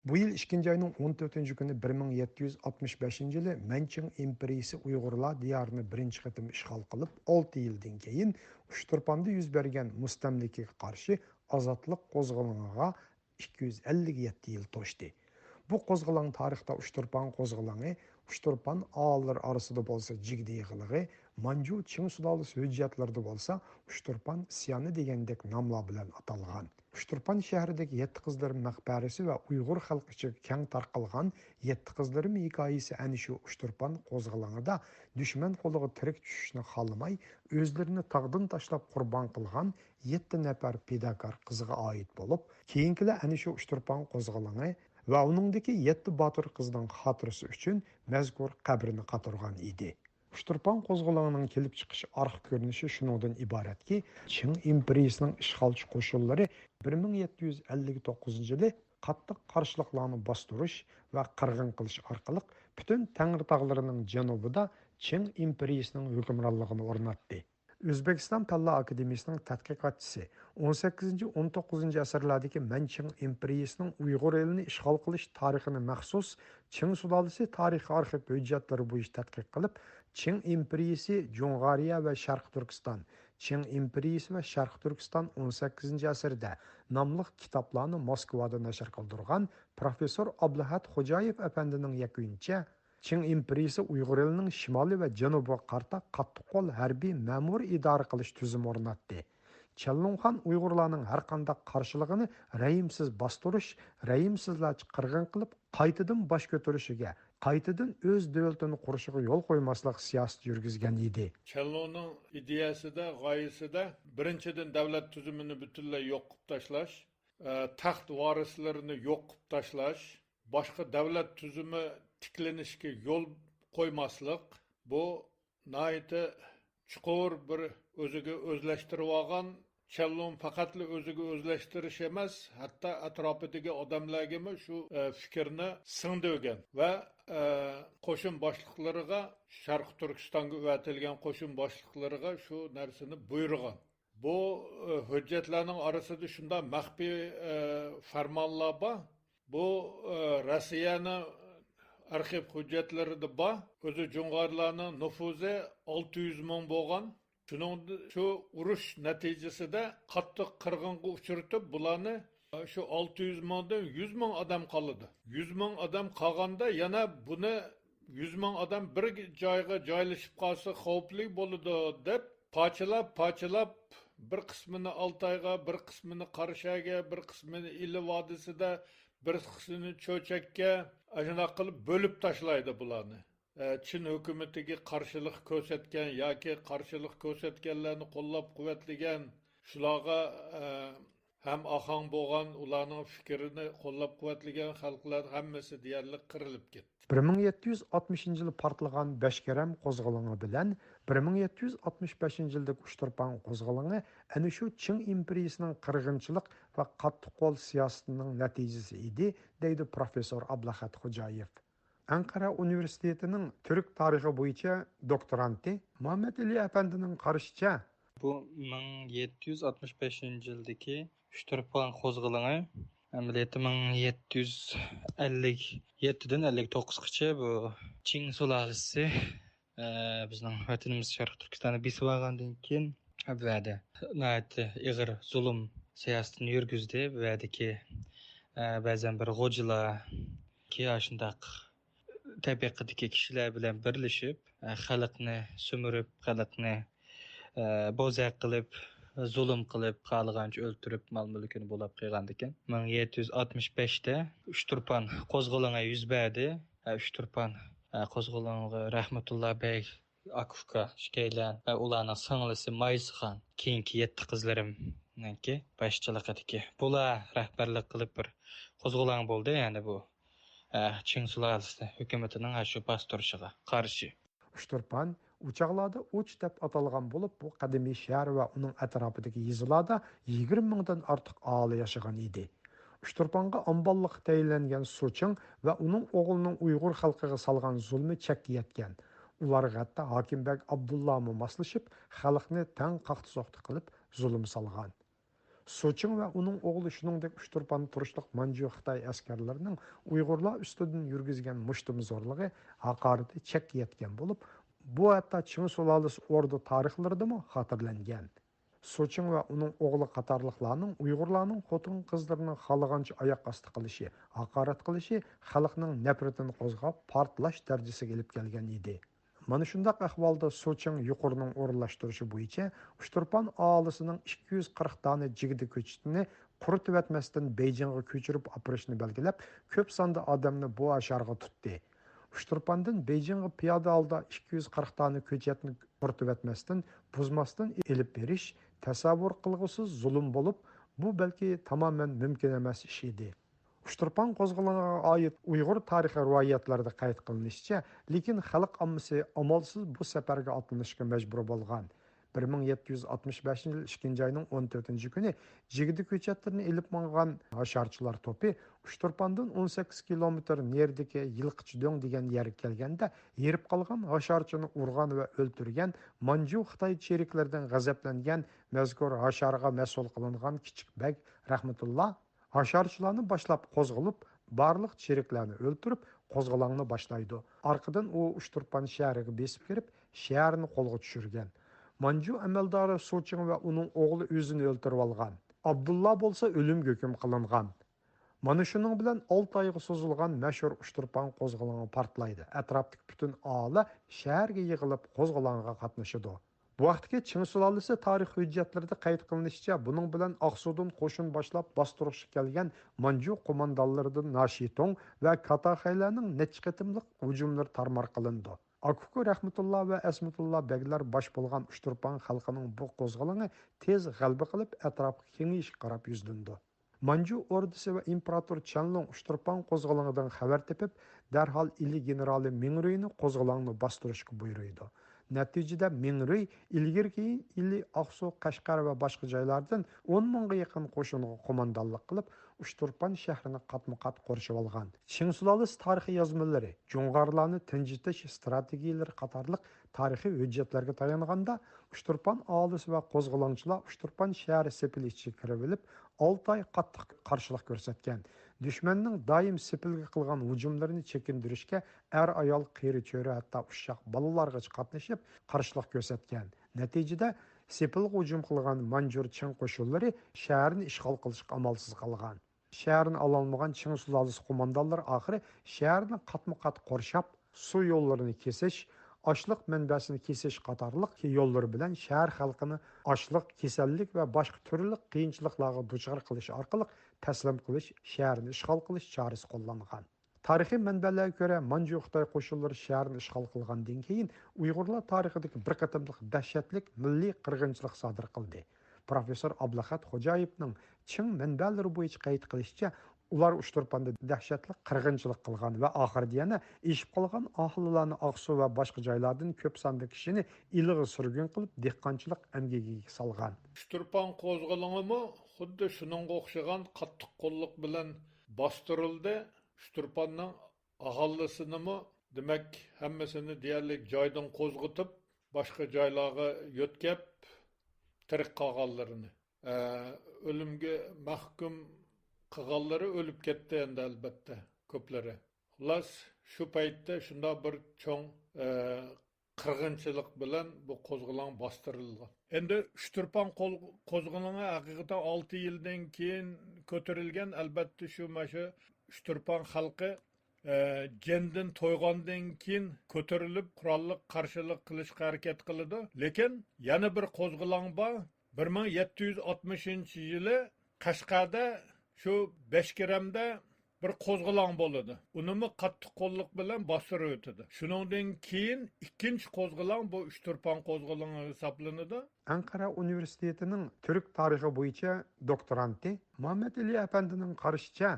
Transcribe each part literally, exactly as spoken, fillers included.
بۇ يىل ئىككىنچى ئاينىڭ ئون تۆتىنچى كۈنى، بىر مىڭ يەتتە يۈز ئاتمىش بەشىنچى يىلى مەنچىڭ ئىمپېرىيىسى ئۇيغۇرلار دىيارىنى بىرىنچى قېتىم ئىشغال قىلىپ، ئالتە يىلدىن كېيىن ئۇچتۇرپاندا يۈز بەرگەن مۇستەملىكىگە قارشى ئازادلىق قوزغىلىڭىغا ئىككى يۈز ئەللىك يەتتە يىل توشتى. بۇ قوزغىلاڭ تارىختا ئۇچتۇرپان قوزغىلىڭى، ئۇچتۇرپان ئاھالىلىرى ئارىسىدا بولسا جىگدە يىغىلىغى، مانجۇ چىڭ سۇلالىسى ھۆججەتلىرىدا بولسا ئۇچتۇرپان ئىسيانى دېگەندەك ناملار بىلەن ئاتالغان. ئۇچتۇرپان شەھىرىدىكى يەتتە قىزلىرىم مەقبەرىسى ۋە ئۇيغۇر خەلقى ئىچىگە كەڭ تارقالغان يەتتە قىزلىرىم ھېكايىسى ئەنە شۇ ئۇچتۇرپان قوزغىلىڭىدا دۈشمەن قولىغا تىرىك چۈشۈشنى خالىماي، ئۆزلىرىنى تاغدىن تاشلاپ قۇربان قىلغان يەتتە نەپەر پىداكار قىزغا ئائىت بولۇپ، كېيىنكىلەر ئەنە شۇ ئۇچتۇرپان قوزغىلىڭى ۋە ئۇنىڭدىكى يەتتە باتۇر قىزنىڭ خاتىرىسى ئۈچۈن مەزكۇر قەبرىنى قاتۇرغان ئىدى. ئۇچتۇرپان قوزغىلىڭىنىڭ كېلىپ چىقىش ئارقا كۆرۈنۈشى شۇنىڭدىن ئىبارەتكى، چىڭ ئىمپېرىيىسىنىڭ ئىشغالچى قوشۇنلىرى بىر مىڭ يەتتە يۈز ئەللىك توققۇزىنچى يىلى قاتتىق قارشىلىقلارنى باستۇرۇش ۋە قىرغىن قىلىش ئارقىلىق پۈتۈن تەڭرىتاغلىرىنىڭ جەنۇبىدا چىڭ ئىمپېرىيىسىنىڭ ھۆكۈمرانلىقىنى ئورناتتى. ئۆزبېكىستان پەنلەر ئاكادېمىيىسىنىڭ تەتقىقاتچىسى، ئون سەككىزىنچى، ئون توققۇزىنچى ئەسىرلەردىكى مەنچىڭ ئىمپېرىيىسىنىڭ ئۇيغۇر ئېلىنى ئىشغال قىلىش تارىخىنى مەخسۇس چىڭ سۇلالىسى تارىخىي ئارخىپ ھۆججەتلىرى بويىچە تەتقىق قىلىپ، چىڭ ئىمپېرىيىسى، جۇڭغارىيە ۋە شەرقىي تۈركىستان، چىڭ ئىمپېرىيىسى ۋە شەرقىي تۈركىستان ئون سەككىزىنچى ئەسىردە ناملىق كىتابلارنى ماسكۋادا نەشر قىلدۇرغان پروفېسسور ئابلەھەت خوجايېف ئەپەندىنىڭ يەكۈنىچە، چىڭ ئىمپېرىيىسى ئۇيغۇر ئېلىنىڭ شىمالى ۋە جەنۇبىغا قارىتا قاتتىق قول ھەربىي مەمۇرىي ئىدارە قىلىش تۈزۈمى ئورناتتى. چيەنلۇڭخان ئۇيغۇرلارنىڭ ھەرقانداق قارشىلىقىنى رەھىمسىز باستۇرۇش، رەھىمسىزلەرچە قىرغىن قىلىپ، قايتىدىن باش كۆتۈرۈشىگە، قايتىدىن ئۆز دۆلىتىنى قۇرۇشىغا يول قويماسلىق سىياسىتى يۈرگۈزگەن ئىدى. چيەنلۇڭنىڭ ئىدىيەسىدە، غايىسىدە، بىرىنچىدىن، دەۋلەت تۈزۈمىنى پۈتۈنلەي يوق قىلىپ تاشلاش، ئە، تەخت ۋارىسلىرىنى يوق قىلىپ تاشلاش، باشقا دەۋلەت تۈزۈمى تىكلىنىشىگە يول قويماسلىق، بۇ ناھايىتى چوڭقۇر بىر ئۆزىگە ئۆزلەشتۈرۈۋالغان، چيەنلۇڭ پەقەتلا ئۆزىگە ئۆزلەشتۈرۈش ئەمەس، ھەتتا ئەتراپىدىكى ئادەملەرگىمۇ شۇ، ئە، پىكىرنى سىڭدۈرگەن ۋە، ئە، قوشۇن باشلىقلىرىغا، شەرقىي تۈركىستانغا ئەۋەتىلگەن قوشۇن باشلىقلىرىغا شۇ نەرسىنى بۇيرۇغان. بۇ، ئە، ھۆججەتلەرنىڭ ئارىسىدا شۇنداق مەخپىي، ئە، فەرمانلار بار. بۇ، ئە، روسىيەنىڭ ئارخىپ ھۆججەتلىرىدە بار. ئۆزى جۇڭغارلارنىڭ نوفۇزى ئالتە يۈز مىڭ بولغان. شۇنىڭ، شۇ ئۇرۇش نەتىجىسىدە قاتتىق قىرغىنغا ئۇچرىتىپ، بۇلارنى، ئە، شۇ ئالتە يۈز مىڭدىن يۈز مىڭ ئادەم قالىدۇ. يۈز مىڭ ئادەم قالغاندا يەنە بۇنى يۈز مىڭ ئادەم بىر جايغا جايلىشىپ قالسا خەۋپلىك بولىدۇ دەپ، پارچىلاپ، پارچىلاپ، بىر قىسمىنى ئالتايغا، بىر قىسمىنى قاراشەگە، بىر قىسمىنى ئىلى ۋادىسىدە، بىر قىسمىنى چۆچەككە، ئاشۇنداق قىلىپ بۆلۈپ تاشلايدۇ بۇلارنى. ئە، چىن ھۆكۈمىتىگە قارشىلىق كۆرسەتكەن ياكى قارشىلىق كۆرسەتكەنلەرنى قوللاپ-قۇۋۋەتلىگەن، شۇلارغا، ئە، ھەم ئاخاڭ بولغان، ئۇلارنىڭ پىكرىنى قوللاپ-قۇۋۋەتلىگەن خەلقلەر ھەممىسى دېيەرلىك قىرىلىپ كەتتى. بىر مىڭ يەتتە يۈز ئاتمىشىنچى يىلى پارتلىغان بەشكەرەم قوزغىلىڭى بىلەن بىر مىڭ يەتتە يۈز ئاتمىش بەشىنچى يىلدىكى ئۇچتۇرپان قوزغىلىڭى ئەنە شۇ چىڭ ئىمپېرىيىسىنىڭ قىرغىنچىلىق ۋە قاتتىق قول سىياسىتىنىڭ نەتىجىسى ئىدى، دەيدۇ پروفېسسور ئابلەخەت خوجايېف. ئەنقەرە ئۇنىۋېرسىتېتىنىڭ تۈرك تارىخى بويىچە دوكتورانتى مۇھەممەد ئېلى ئەپەندىنىڭ قارىشىچە، بۇ مىڭ يەتتە يۈز ئاتمىش بەشىنچى يىلدىكى ئۇچتۇرپان قوزغىلىڭى ئەمەلىيەتتە مىڭ يەتتە يۈز ئەللىك يەتتىدىن ئەللىك توققۇزغىچە بۇ چىڭ سۇلالىسى، ئە، بىزنىڭ ۋەتىنىمىز شەرقىي تۈركىستاننى بېسىۋالغاندىن كېيىن، بۇ يەردە ناھايىتى ئېغىر زۇلۇم سىياسىتىنى يۈرگۈزدى. بۇ يەردىكى، ئە، بەزەن بىر غوجىلار، كى ئاشۇنداق تەبىقىدىكى كىشىلەر بىلەن بىرلىشىپ، ئە، خەلقنى سۈمۈرۈپ، خەلقنى، ئە، بوزەك قىلىپ، زۇلۇم قىلىپ، خالىغانچە ئۆلتۈرۈپ، مال-مۈلكىنى بۇلاپ قىلغاندىكىن، مىڭ يەتتە يۈز ئاتمىش بەشتە ئۇچتۇرپان قوزغىلىڭى يۈز بەردى. ئە، ئۇچتۇرپان، ئە، قوزغىلىڭىغا رەھمەتۇللا بەگ، ئاكا-ئۇكا ئىككىيلەن ۋە ئۇلارنىڭ سىڭلىسى مايسىخان، كېيىنكى يەتتە قىزلىرىمنىڭكى باشچىلىقىدىكى، بۇلار رەھبەرلىك قىلىپ بىر قوزغىلاڭ بولدى. يەنى بۇ، ئە، چىڭ سۇلالىسى ھۆكۈمىتىنىڭ ئاشۇ باستۇرۇشىغا قارشى. ئۇچتۇرپان ئۇ چاغلاردا ئۇچ دەپ ئاتالغان بولۇپ، بۇ قەدىمىي شەھەر ۋە ئۇنىڭ ئەتراپىدىكى يېزىلاردا يىگىرمە مىڭدىن ئارتۇق ئاھالە ياشىغان ئىدى. ئۇچتۇرپانغا ئامباللىققا تەيىنلەنگەن سۇچىڭ ۋە ئۇنىڭ ئوغلىنىڭ ئۇيغۇر خەلقىگە سالغان زۇلمى چەككە يەتكەن. ئۇلارغا ھەتتا ھاكىم بەگ ئابدۇللامۇ ماسلىشىپ، خەلقنى تەڭ قاقتى-سوقتى قىلىپ زۇلۇم سالغان. سۇچىڭ ۋە ئۇنىڭ ئوغلى، شۇنىڭدەك ئۇچتۇرپاندا تۇرۇشلۇق مانجۇ خىتاي ئەسكەرلىرىنىڭ ئۇيغۇرلار ئۈستىدىن يۈرگۈزگەن مۇشتۇم زورلۇقى، ھاقارىتى چەككە يەتكەن بولۇپ، بۇ ھەتتا چىڭ سۇلالىسى ئوردا تارىخلىرىدىمۇ خاتىرىلەنگەن. سۇچىڭ ۋە ئۇنىڭ ئوغلى قاتارلىقلارنىڭ ئۇيغۇرلارنىڭ خوتۇن-قىزلىرىنى خالىغانچە ئاياق ئاستى قىلىشى، ھاقارەت قىلىشى خەلقنىڭ نەپرىتىنى قوزغاپ، پارتلاش دەرىجىسىگە ئېلىپ كەلگەن ئىدى. مانا شۇنداق ئەھۋالدا سۇچىڭ يۇقىرىنىڭ ئورۇنلاشتۇرۇشى بويىچە ئۇچتۇرپان ئاھالىسىنىڭ ئىككى يۈز قىرىق دانە جىگدە كۆچىتىنى قۇرۇتۇۋەتمەستىن بېيجىڭغا كۆچۈرۈپ ئاپىرىشنى بەلگىلەپ، كۆپ ساندا ئادەمنى بۇ ھاشارغا تۇتتى. ئۇچتۇرپاندىن بېيجىڭغا پىيادە ھالدا ئىككى يۈز قىرىق دانە كۆچەتنى قۇرۇتۇۋەتمەستىن، بۇزماستىن ئېلىپ بېرىش تەسەۋۋۇر قىلغۇسىز زۇلۇم بولۇپ، بۇ بەلكى تامامەن مۇمكىن ئەمەس ئىش ئىدى. ئۇچتۇرپان قوزغىلىڭىغا ئائىت ئۇيغۇر تارىخىي رىۋايەتلەردە قەيت قىلىنىشىچە، لېكىن خەلق ئاممىسى ئامالسىز بۇ سەپەرگە ئاتلىنىشقا مەجبۇر بولغان. بىر مىڭ يەتتە يۈز ئاتمىش بەشىنچى يىل ئىككىنچى ئاينىڭ ئون تۆتىنچى كۈنى جىگدە كۆچەتلىرىنى ئېلىپ ماڭغان ھاشارچىلار توپى ئۇچتۇرپاندىن ئون سەككىز كىلومېتىر نېرىدىكى يىلقىچ دۆڭ دېگەن يەرگە كەلگەندە، ھېرىپ قالغان ھاشارچىنى ئۇرغان ۋە ئۆلتۈرگەن مانجۇ خىتاي چېرىكلىرىدىن غەزەپلەنگەن مەزكۇر ھاشارغا مەسئۇل قىلىنغان كىچىك بەگ رەھمەتۇللا ھاشارچىلارنى باشلاپ قوزغىلىپ، بارلىق چېرىكلەرنى ئۆلتۈرۈپ، قوزغىلاڭنى باشلايدۇ. ئارقىدىن ئۇ ئۇچتۇرپان شەھىرىگە بېسىپ كىرىپ، شەھەرنى قولغا چۈشۈرگەن. مانجۇ ئەمەلدارى سۇچىڭ ۋە ئۇنىڭ ئوغلى ئۆزىنى ئۆلتۈرۈۋالغان. ئابدۇللا بولسا ئۆلۈمگە ھۆكۈم قىلىنغان. مانا شۇنىڭ بىلەن ئالتە ئايغا سوزۇلغان مەشھۇر ئۇچتۇرپان قوزغىلىڭى پارتلايدۇ. ئەتراپتىكى پۈتۈن ئاھالە شەھەرگە يىغىلىپ، قوزغىلاڭغا قاتنىشىدۇ. بۇ ھەقتىكى چىڭ سۇلالىسى تارىخ ھۆججەتلىرىدە قەيت قىلىنىشىچە، بۇنىڭ بىلەن ئاقسۇدىن قوشۇن باشلاپ باستۇرۇشقا كەلگەن مانجۇ قوماندانلىرىدىن ناشىتوڭ ۋە كاتاخەيلەرنىڭ نەچچە قېتىملىق ھۇجۇملىرى تارمار قىلىنىدۇ. ئاكۇكو رەھمىتۇللا ۋە ئەسمىتۇللا بەگلەر باش بولغان ئۇچتۇرپان خەلقىنىڭ بۇ قوزغىلىڭى تېز غەلىبە قىلىپ، ئەتراپقا كېڭىيىشكە قاراپ يۈزلىنىدۇ. مانجۇ ئوردىسى ۋە ئىمپېراتور چيەنلۇڭ ئۇچتۇرپان قوزغىلىڭىدىن خەۋەر تېپىپ، دەرھال ئىلى گېنېرالى مىڭرۇينى قوزغىلاڭنى باستۇرۇشقا بۇيرۇيدۇ. نەتىجىدە مىڭرۇي ئىلگىرى كېيىن ئىلى، ئاقسۇ، قەشقەر ۋە باشقا جايلاردىن ئون مىڭغا يېقىن قوشۇنغا قوماندانلىق قىلىپ، ئۇچتۇرپان شەھىرىنى قاتمۇ قات قورشىۋالغان. چىڭ سۇلالىسى تارىخىي يازمىلىرى، جۇڭغارلارنى تىنجىتىش ئىستراتېگىيىلىرى قاتارلىق تارىخىي ھۆججەتلەرگە تايانغاندا، ئۇچتۇرپان ئاھالىسى ۋە قوزغىلاڭچىلار ئۇچتۇرپان شەھىرى سېپىلى ئىچىگە كىرىۋېلىپ، ئالتە ئاي قاتتىق قارشىلىق كۆرسەتكەن. دۈشمەننىڭ دائىم سېپىلگە قىلغان ھۇجۇملىرىنى چېكىندۈرۈشكە ئەر-ئايال، قېرى-چۆرە، ھەتتا ئۇششاق بالىلارغىچە قاتنىشىپ، قارشىلىق كۆرسەتكەن. نەتىجىدە، سېپىلغا ھۇجۇم قىلغان مانجۇر چىڭ قوشۇنلىرى شەھەرنى ئىشغال قىلىشقا ئامالسىز قالغان. شەھەرنى ئالالمىغان چىڭ سۇلالىسى قوماندانلىرى ئاخىرى شەھەرنى قاتمۇ قات قورشاپ، سۇ يوللىرىنى كېسىش، ئاشلىق مەنبەسىنى كېسىش قاتارلىق يوللىرى بىلەن شەھەر خەلقىنى ئاشلىق، كېسەللىك ۋە باشقا تۈرلۈك قىيىنچىلىقلارغا دۇچار قىلىش ئارقىلىق تەسلىم قىلىش، شەھەرنى ئىشغال قىلىش چارىسى قوللانغان. تارىخىي مەنبەلەرگە كۆرە، مانجۇ خىتاي قوشۇنلىرى شەھەرنى ئىشغال قىلغاندىن كېيىن، ئۇيغۇرلار تارىخىدىكى بىر قېتىملىق دەھشەتلىك مىللىي قىرغىنچىلىق سادىر قىلدى. پروفېسسور ئابلەخەت خوجايېۋنىڭ چىڭ مەنبەلىرى بويىچە قەيت قىلىشىچە، ئۇلار ئۇچتۇرپاندا دەھشەتلىك قىرغىنچىلىق قىلغان ۋە ئاخىرىدا يەنە ئېشىپ قالغان ئاھالىلەرنى ئاقسۇ ۋە باشقا جايلاردىن كۆپ ساندا كىشىنى ئىلىغا سۈرگۈن قىلىپ، دېھقانچىلىق ئەمگىكىگە سالغان. ئۇچتۇرپان قوزغىلىڭىمۇ خۇددى شۇنىڭغا ئوخشىغان قاتتىق قوللۇق بىلەن باستۇرۇلدى. ئۇچتۇرپاننىڭ ئاھالىسىنىمۇ، دېمەك، ھەممىسىنى دېيەرلىك جايدىن قوزغىتىپ، باشقا جايلارغا يۆتكەپ، تىرىك قالغانلىرىنى، ئە، ئۆلۈمگە مەھكۇم قىلغانلىرى ئۆلۈپ كەتتى ئەمدى، ئەلبەتتە، كۆپلىرى. خۇلاس، شۇ پەيتتە شۇنداق بىر چوڭ، ئە، قىرغىنچىلىق بىلەن بۇ قوزغىلاڭ باستۇرۇلغان. ئەمدى ئۇچتۇرپان قول-، قوزغىلىڭى ھەقىقەتەن ئالتە يىلدىن كېيىن كۆتۈرۈلگەن. ئەلبەتتە، شۇ مانا شۇ ئۇچتۇرپان خەلقى، ئە، جەندىن تويغاندىن كېيىن كۆتۈرۈلۈپ، قوراللىق قارشىلىق قىلىشقا ھەرىكەت قىلىدۇ. لېكىن يەنە بىر قوزغىلاڭ بار. بىر مىڭ يەتتە يۈز ئاتمىشىنچى يىلى قەشقەردە، شۇ بەشكىرەمدە بىر قوزغىلاڭ بولىدۇ. ئۇنىمۇ قاتتىق قوللۇق بىلەن باستۇرۇۋېتىدۇ. شۇنىڭدىن كېيىن ئىككىنچى قوزغىلاڭ بۇ ئۇچتۇرپان قوزغىلىڭى ھېسابلىنىدۇ. ئەنقەرە ئۇنىۋېرسىتېتىنىڭ تۈرك تارىخى بويىچە دوكتورانتى مۇھەممەد ئېلى ئەپەندىنىڭ قارىشىچە،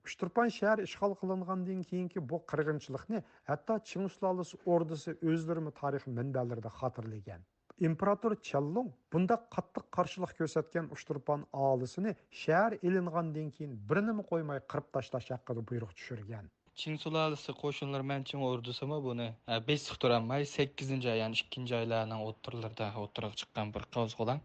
ئۇچتۇرپان شەھىرى ئىشغال قىلىنغاندىن كېيىنكى بۇ قىرغىنچىلىقنى ھەتتا چىڭ سۇلالىسى ئوردىسى ئۆزلىرىمۇ تارىخىي مەنبەلىرىدە خاتىرىلىگەن. ئىمپېراتور چيەنلۇڭ بۇنداق قاتتىق قارشىلىق كۆرسەتكەن ئۇچتۇرپان ئاھالىسىنى شەھەر ئېلىنغاندىن كېيىن بىرىنىمۇ قويماي قىرىپ تاشلاش ھەققىدە بۇيرۇق چۈشۈرگەن. چىڭ سۇلالىسى قوشۇنلىرى مەنچىڭ ئوردىسىمۇ بۇنى، ئە، بېسىق تۇرالماي، سەككىزىنچى ئاي، يەنى ئىككىنچى ئايلارنىڭ ئوتتۇرىلىرىدا ئوتتۇرىغا چىققان بىر قوزغىلاڭ.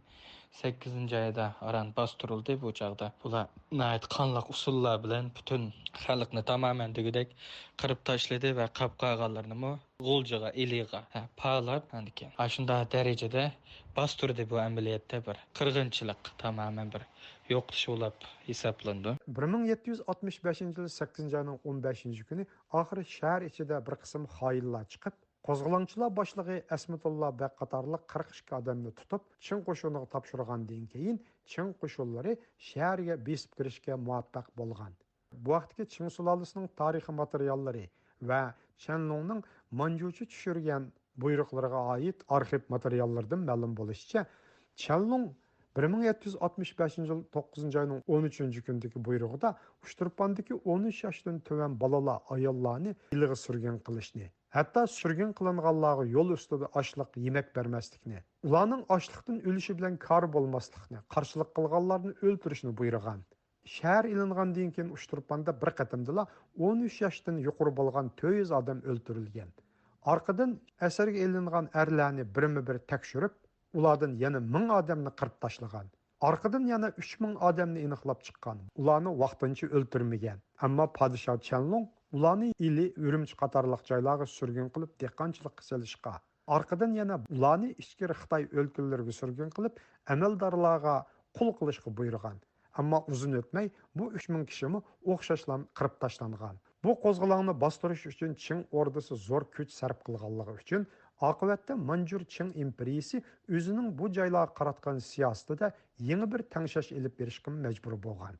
سەككىزىنچى ئايدا ئاران باستۇرۇلدى بۇ چاغدا. بۇلار ناھايىتى قانلىق ئۇسۇللار بىلەن پۈتۈن خەلقنى تامامەن دېگۈدەك قىرىپ تاشلىدى ۋە قاپ قالغانلىرىنىمۇ غۇلجىغا، ئىلىغا، ھە، پالاپ، ئاندىن كېيىن ئاشۇنداق دەرىجىدە باستۇردى. بۇ ئەمەلىيەتتە بىر قىرغىنچىلىق، تامامەن بىر يوقىتىش بولۇپ ھېسابلىنىدۇ. بىر مىڭ يەتتە يۈز ئاتمىش بەشىنچى يىل سەككىزىنچى ئاينىڭ ئون بەشىنچى كۈنى ئاخىر شەھەر ئىچىدە بىر قىسىم خائىنلار چىقىپ، قوزغىلاڭچىلار باشلىقى ئەسمىتۇللا بەگ قاتارلىق قىرىق ئىككى ئادەمنى تۇتۇپ، چىڭ قوشۇنىغا تاپشۇرغاندىن كېيىن، چىڭ قوشۇنلىرى شەھەرگە بېسىپ كىرىشكە مۇۋەپپەق بولغان. بۇ ھەقتىكى چىڭ سۇلالىسىنىڭ تارىخىي ماتېرىياللىرى ۋە چيەنلۇڭنىڭ مانجۇچى چۈشۈرگەن بۇيرۇقلىرىغا ئائىت ئارخىپ ماتېرىياللىرىدىن مەلۇم بولۇشىچە، چيەنلۇڭ بىر مىڭ يەتتە يۈز ئاتمىش بەشىنچى يىل توققۇزىنچى ئاينىڭ ئون ئۈچىنچى كۈنىدىكى بۇيرۇقىدا ئۇچتۇرپاندىكى ئون ئۈچ ياشتىن تۆۋەن بالىلار، ئاياللارنى ئىلىغا سۈرگۈن قىلىشنى، ھەتتا سۈرگۈن قىلىنغانلارغا يول ئۈستىدە ئاشلىق، يېمەك بەرمەسلىكنى، ئۇلارنىڭ ئاچلىقتىن ئۆلۈشى بىلەن كارى بولماسلىقنى، قارشىلىق قىلغانلارنى ئۆلتۈرۈشنى بۇيرۇغان. شەھەر ئېلىنغاندىن كېيىن ئۇچتۇرپاندا بىر قېتىمدىلا ئون ئۈچ ياشتىن يۇقىرى بولغان تۆت يۈز ئادەم ئۆلتۈرۈلگەن. ئارقىدىن ئەسىرگە ئېلىنغان ئەرلەرنى بىرمۇ بىر تەكشۈرۈپ، ئۇلاردىن يەنە مىڭ ئادەمنى قىرىپ تاشلىغان. ئارقىدىن يەنە ئۈچ مىڭ ئادەمنى ئېنىقلاپ چىققان. ئۇلارنى ۋاقتىنچە ئۆلتۈرمىگەن. ئەمما پادىشاھ چيەنلۇڭ ئۇلارنى ئىلى، ئۈرۈمچى قاتارلىق جايلارغا سۈرگۈن قىلىپ، دېھقانچىلىققا سېلىشقا، ئارقىدىن يەنە ئۇلارنى ئىچكىرى خىتاي ئۆلكىلىرىگە سۈرگۈن قىلىپ، ئەمەلدارلارغا قۇل قىلىشقا بۇيرۇغان. ئەمما ئۇزۇن ئۆتمەي بۇ ئۈچ مىڭ كىشىمۇ ئوخشاشلا قىرىپ تاشلانغان. بۇ قوزغىلاڭنى باستۇرۇش ئۈچۈن چىڭ ئوردىسى زور كۈچ سەرپ قىلغانلىقى ئۈچۈن، ئاقىۋەتتە مانجۇر چىڭ ئىمپېرىيىسى ئۆزىنىڭ بۇ جايلارغا قاراتقان سىياسىتىدە يېڭى بىر تەڭشەش ئېلىپ بېرىشقا مەجبۇر بولغان.